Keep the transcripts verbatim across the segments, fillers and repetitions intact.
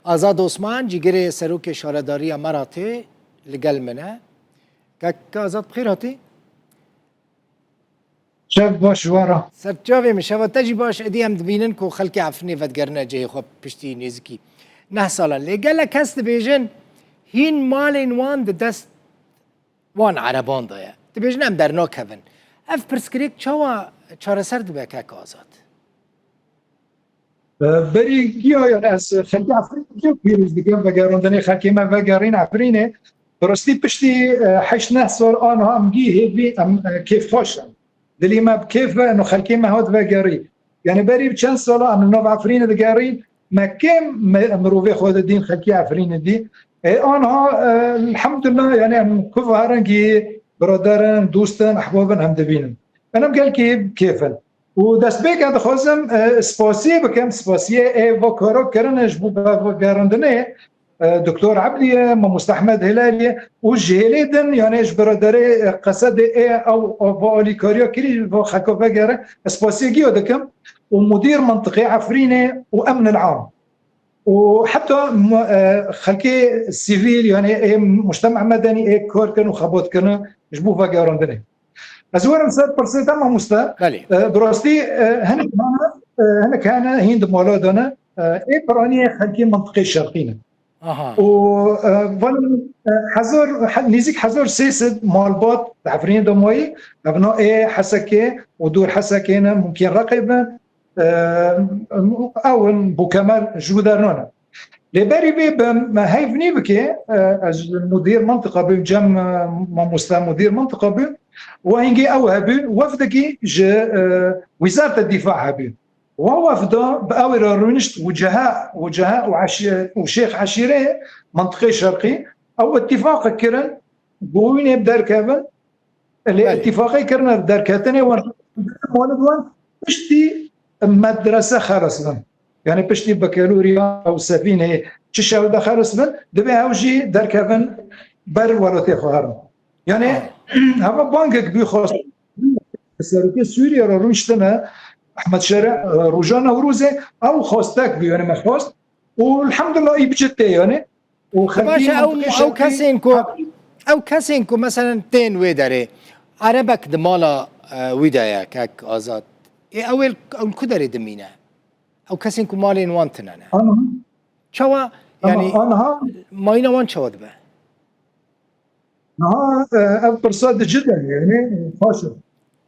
Azad Osman, cîgirê serokê şaredariya Meratê li gel min e. Kek Azad, bi xêr hatî. Şev baş ji we re. Serçavê min, şeva te jî baş. Êdî em dibînin ku xelkê Efrînê vedigerine cihê xwe piştî nêzikî neh salan. Lê gelek kes dibêjin, hîn malên wan di dest wan ereban de ye. Dibêjin em dernakevin. Ev pirsgirêk çawa çareser dibe, kek Azad? Berî giya, yani ez xelkê Efrînê pîroz dikim, vegerandinê xelkê me vegerîn Efrînê. Bi rastî piştî, e, heşt neh sal aniha em gî hêvî, em, e, kêfxweş in. Dilî me bi kêf e, eno xelkê me hat vegerî. Yani berî bi çend sala em li nav Efrînê digerîn, me kêm me, mirovê xwe didîn, xelkê Efrînê dî. E, aniha, e, elhamdulillah, yani em ku herin gî birader in, dost in, ehbab in, em dibînin. Em gelkî bi kêf in. Û destpêka dixwazim, e, spasiyê bikim, spasiyê ê va kara kirine ji bo vegerandinê, e, Doktor Ebdî ye, Mamoste Ehmed Hilalî ye û ji hêlê din, yani ji biraderê, e, Qesedê ê ew, ew va alîkariya kirî, va xelka vegere, spasiyê giya dikim û mudîr mintiqê Efrînê û emn el am û heta mu-, e, xelkê sivîl, yani ê mujtema medenî ê kar kirin û xebat kirin ji bo vegerandinê. Ez werim ser pirsê te, mamoste. Belê. E, bi rastî, e, hinek hene, e, hinek hene hîn di mala de ne. E, ê piraniyê xelkê mintiqê şerqî ne. Aha. Û, e, van, e, hezar, he-, nêzîk hezar sê sed malbat di Efrînê de mayî, evna ê Hesekê û dûr Hesekê ne, mumkin Reqê bin, e, ew in, Bûkemer ji wi dernan e. Lê berî vê bi me heyv nî bike, e, ez mudîr mintiqa bûm, cem, e, mamoste mudîr mintiqa bûm. Wa hingê ew hebûn, wefdekî ji, e, Wizareta Dîfa hebûn. Wa wefda bi ew re rûnişt, wiceha, wiceha û eşî-, û şêx eşîrê mintiqê şerqî, ew îtîfaq kirin, bû wînê bi derkevin, Lê Belê. Îtîfaqê kirine derketinê wan, mala wan piştî medrese xelis bin. Yani piştî bekelûriya ew sefînê çi şewde xelis bin, divê ew jî derkevin ber welatê xwe herin. Yani Ha. heva bangek bî xwest. Serokê Sûriye re rûniştine Ehmed Şere, e, Roja Newrozê, ew xwestek bî, yani me xwest. Û elhamdulillah î bicit tê yani. Û xelkî Baş e, ew, mintîqê ew şerqî kesên ku, ew kesên ku meselen tên wê derê, erebek di mala, e, wî de ye, kek Azad. Ê, ew ê, ew li ku derê dimîne? Ew kesên ku malên wan tine ne. Aniha, Çawa, ama yani, aniha mayîna wan çawa dibe? Niha, e, ev pirsa di ci de, yani, xweş e.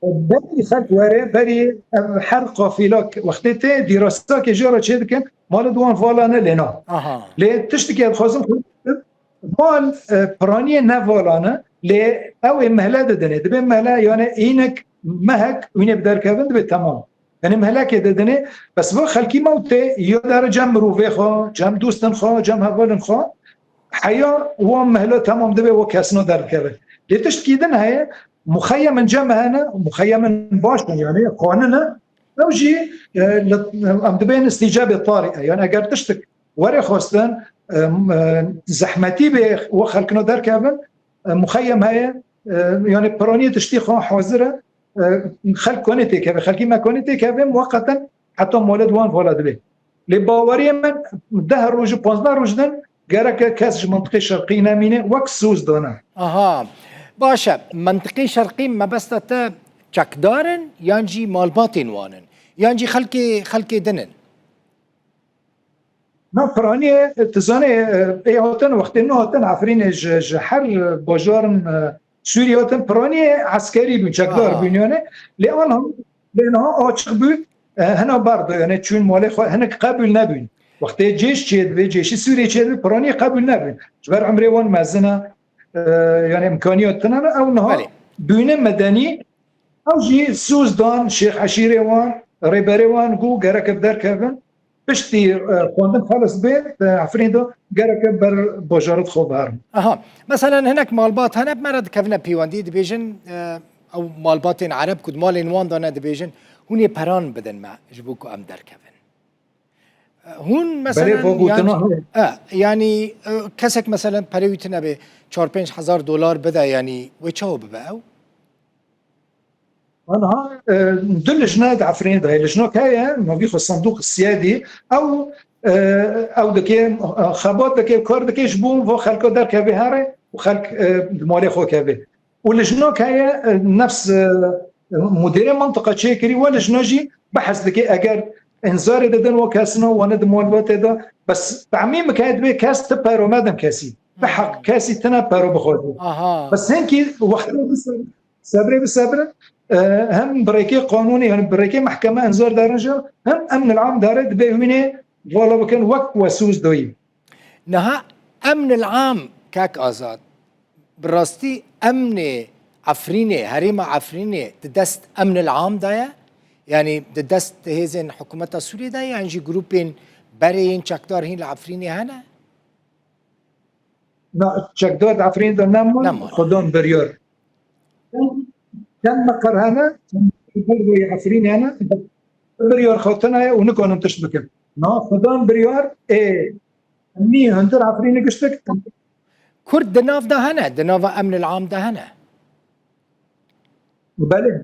Berî xelk were, berî ev her qafîla wextê tê dîrasakê jê re çê dikin, mala di wan vala ne lê na. Aha. Lê tiştekî ez dixwazim xwe bidim, mal, e, piraniyê ne vala ne, lê ew ê mehle didinê. Dibê mehle, yani, înek mehek wînê bi derkevin, dibê temam. Yani mehlekê didinê, bes va xelkî mewtê ya dere cem mirovê xwe, cem dostin xwe, cem hevalin xwe. Heya wan mehla temam dibe, wa kesna derkeve. Lê tiştkî din heye, muxeyemin cem hene, muxeyemin baş in, yani xanine. Ew jî, e, li, em dibên îstîcabê tarî e. Yani eger tiştik were xwestin, e, e, zehmetî bê wa xelkina derkevin, e, muxeyem heye, e, yani piraniyê tiştî xwe hazir e, e, xelk konê têkeve, xelkî me konê têkeve, muweqeten heta mala di wan vala dibê. Lê baweriyê min deh roj û panzdeh roj din gereke kes ji mintiqê şerqî nemîne, wek soz dane. Aha. Baş e, mintiqê şerqî mebesta te çekdar in, yan jî malbatên wan in, yan jî xelkê, xelkê din in? Na piraniyê, tu zanê, e, ê hatin, wextê min hatin Efrînê ji, ji her bajarin, e, Sûriyê hatin, piraniyê eskerî bûn, çekdar Aha. bûn yani. Lê anha, lê niha açiq bû, e, hina berdo, yani çûn malê xwe, hinek qebûl nebûn. Wextê cêş çêdibê, cêşî Sûriyê çêdibê, piraniyê qebûl nebûn. Ji ber emrê wan mezin e, e, yani imkaniyat tine ne, ew niha Belê. bûne medenî, ew jî soz dan şêx eşîrê wan, rêberê wan, got gerek ev derkevin. Piştî, e, xwendin xelis bê, e, Efrîn de gerek ev ber bajaret xwe biherin. Aha. Meselen hinek malbat hene, bi me re dikevine pêwendî, dibêjin, e, ew malbatên Ereb ku di malên wan de ne, dibêjin, hûn ê peran bidin me ji bo ku em derkevin. Hûn, Belê, meselen, bo gotina yan-, heye. e, yani, e, kesek, meselen, perê wî tine bê, çar pênc hezar dolar bide, yani, wê çawa bibe ew? Anha, e, du lijne di Efrînê de heye. Lijnek heye, navî xwe Sandûq Siyadî. Ew e, ew dike, xebat dike, kar dike ji bo va xelka derkeve here û xelk, e, di malê xwe keve. Û lijnak heye, e, nefs, e, mudîrê mintiqa çêkirî, we lijna jî behs dike, eger înzarê didin we kesina, wane di malbatê de, bes temîm bike, divê kes ti pero medin kesî. Ti heq kesî tine pero bixwaze. Aha. Bes hinkî wextê bise-, sebrê bisebirin, e, hem bi rêkê qanûnê, yani bi rêkê mehkeme înzar darin jî, hem emn el am dare, dibê hûnê vala bikin wek we sûz doyî. Niha emn el am, kak Azad, bi rastî emnê Efrînê, herêma Efrînê di dest emn el am de ye? Yanî di dest hêzên hikûmeta Sûriyê de ye, yan jî grûpên berê yên çekdar hîn li Efrînê hene? Na, çekdar di Efrînê de neman, Neman. Xwedan biryar. Çend meqer hene, çend meqer Efrînê hene, biryar xwe tune ye û nikanin tişt bikin. Na, xwedan biryar, ê, emnî hundir Efrînê giştik. Kurd di nav de hene, di nava emn el am de hene. Belê.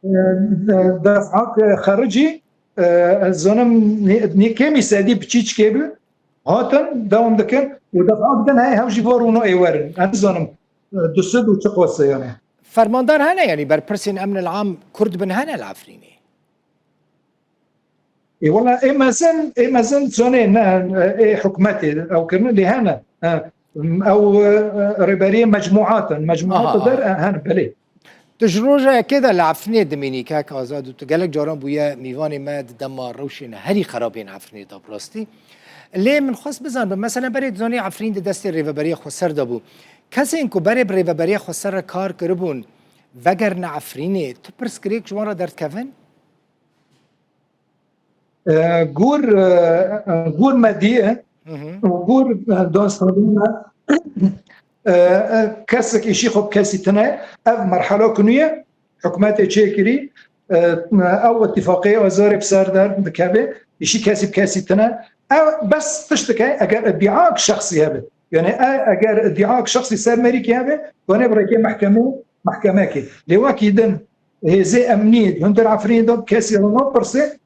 E, e, defak, e, xericî, e, ez zanim nê-, nê kêmî sedî biçîçkê bi, hatin, dewam dikin û defak din heye hew jî var ûno ê werin. Ez nizanim, e, du sed û çi qose yani. Fermandar hene, yanî berpirsên emn el am Kurd bin hene li Efrînê? Ê, wela, ê mezin, ê mezin zonê ne, ê hikûmetê ew kirine, lê hene. E, ew, e, rêberiyê mecmuat in. Mecmuat Aha, der, aha. e, hene, belê. Tu ji roja yekê de li Efrînê dimînî, kak Azad, û tu gelek caran bûye mîvanê me di dema rewşên herî xerabên Efrînê de bi rastî. Lê min xwest bizanim, mesela berê dizanî Efrîn di destê Rêveberiya Xweser de bû. Kesên ku berê bi Rêveberiya Xweser re kar kiribûn, vegerine Efrînê, tu pirsgirêk ji wan re derdikevin? E, gor, e, gor me diye, Hı hı. û gor, e, danstandina, e, e, kesek îşî xwe bi kesî tine, ev merhela ku nû ye, hikûmetê çêkirî, e, ew îtîfaqê azarê bi ser der dikeve, îşî kesî bi kesî tine. Ew bes tiştik e, eger îdîak şexsî hebe. Yani e, eger îdîak şexsî ser merîkê hebe, gane bi rêkê mehkemê, mehkemekê. Lê wekî din, hêzê emnî, hundir Efrînê de kesî re napirsê,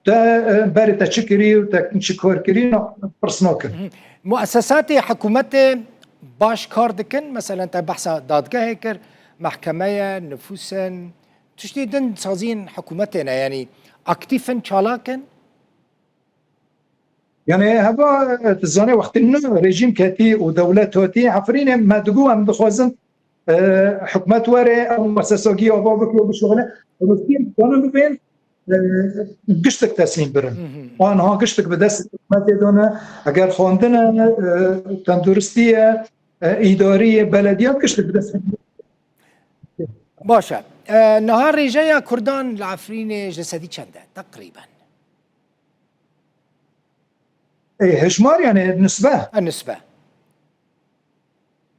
te, e, berê te çi kirî û te çi kar kirî, na, pirs nakin. Hı. Muesesatê hikûmetê baş kar dikin? Meselen te behsa dadgehê kir, mehkeme ye, nifûs in, tiştê din saziyên hikûmetê ne, yanî aktîf in, çalak in? Yani heva, e, tu zanê wextê nû rejîm ketî û dewlet hatî, Efrînê me digot em dixwazin, e, hikûmet were, ew muesesagî ava bike û bişuxile. Rûspiyê dikane bibên, e, giştik teslîm birin. Hı hı. Wan ha giştik bi dest hikûmetê dane, eger xwendin e, e, tenduristî ye, e, îdarî ye, belediye giştik bi dest. Baş e. E, niha rêjeya Kurdan li Efrînê ji sedî çend e? Teqrîben. Ê, hejmar yani nisbe? E, nisbe.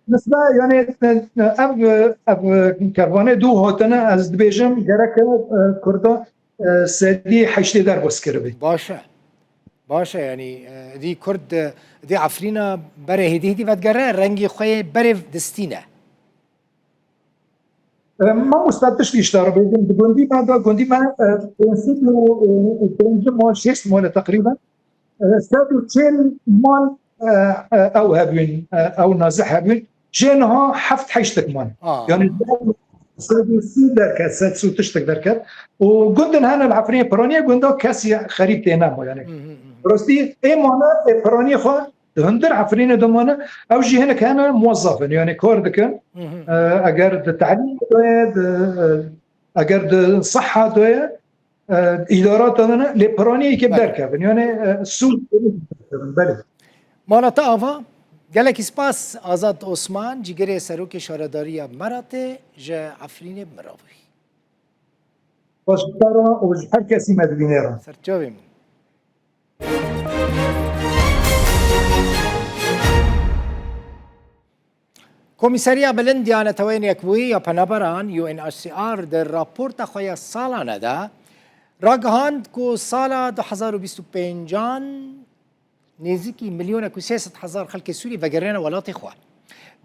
Nisbe yani, e, e, ev, e, ev, e, kervanê dû hatine, ez dibêjim gerek e, e, Kurda, e, sedî heştê derbas kiribî. Baş e. Baş e yani, e, dî Kurd, e, dî Efrîna berê hêdî hêdî vedigere, rengî xwe yê berê distîne. E, mamoste, tiştî ji te re bêjim, di gundî me de, gundî me, e, pênc sed û pêncî mal, şêst mal e teqrîben. E, sed û çil mal, e, e, ew hebûn, e, ew nazih hebûn. Jê niha heft heştik man. Aa. Yani sed û sî derket, sed û tiştik derket. Û gundin hene li Efrînê, piraniye gunda kesî xerîb tê nema yani. Hı hı hı. Rastî ê mane, ê piraniyê xwe di hundir Efrînê de mane, ew jî hinek hene muwezzef in, yani kar dikin. Hı hı. E, eger di tehlîmê de ye, di, e, eger di siha de ye, e, îdarata de ne, lê piraniyê yekê Belê. derkevin. Yani, e, sûd derkevin, belê. Mala te ava, gelekî spas Azad Osman, cîgirê serokê şaredariya Meratê ji Efrînê bi min re bûyî. Baş ji te re û ji her kesî me dibîne re. Serçavê min. Komîseriya Bilind ya Neteweyên Yekbûyî ya Penaberan, U N H C R, di raporta xwe ya salane de ragihand ku sala du hezar û bîst û pêncan nêzîkî milyonek û sê sed hezar xelkê Sûrî vegeriyane welatê xwe.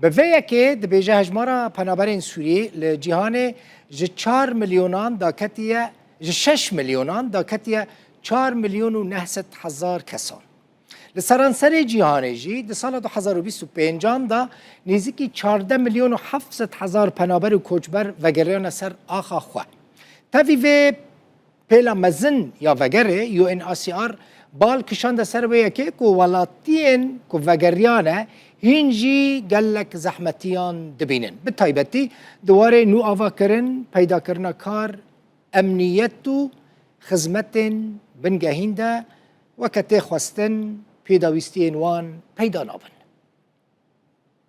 Bi vê yekê dibêje hejmara penaberên Sûrî li cîhanê ji çar milyonan daketiye, ji şeş milyonan daketiye çar milyon û neh sed hezar kesan. Li seranserê cîhanê jî di sala du hezar û bîst û pêncan de nêzîkî çardeh milyon û heft sed hezar penaber û koçber vegeriyane ser axa xwe. Tevî vê pêla mezin ya vegerê, U N H C R bal kişande ser wê yekê ku welatiyên ku vegeriyane hîn jî gelek zehmetiyan dibînin. Bi taybetî di warê nû avakirin, peydakirina kar, emniyet û xizmetên bingehîn de weke tê xwestin pêdawîstiyên wan peyda nabin.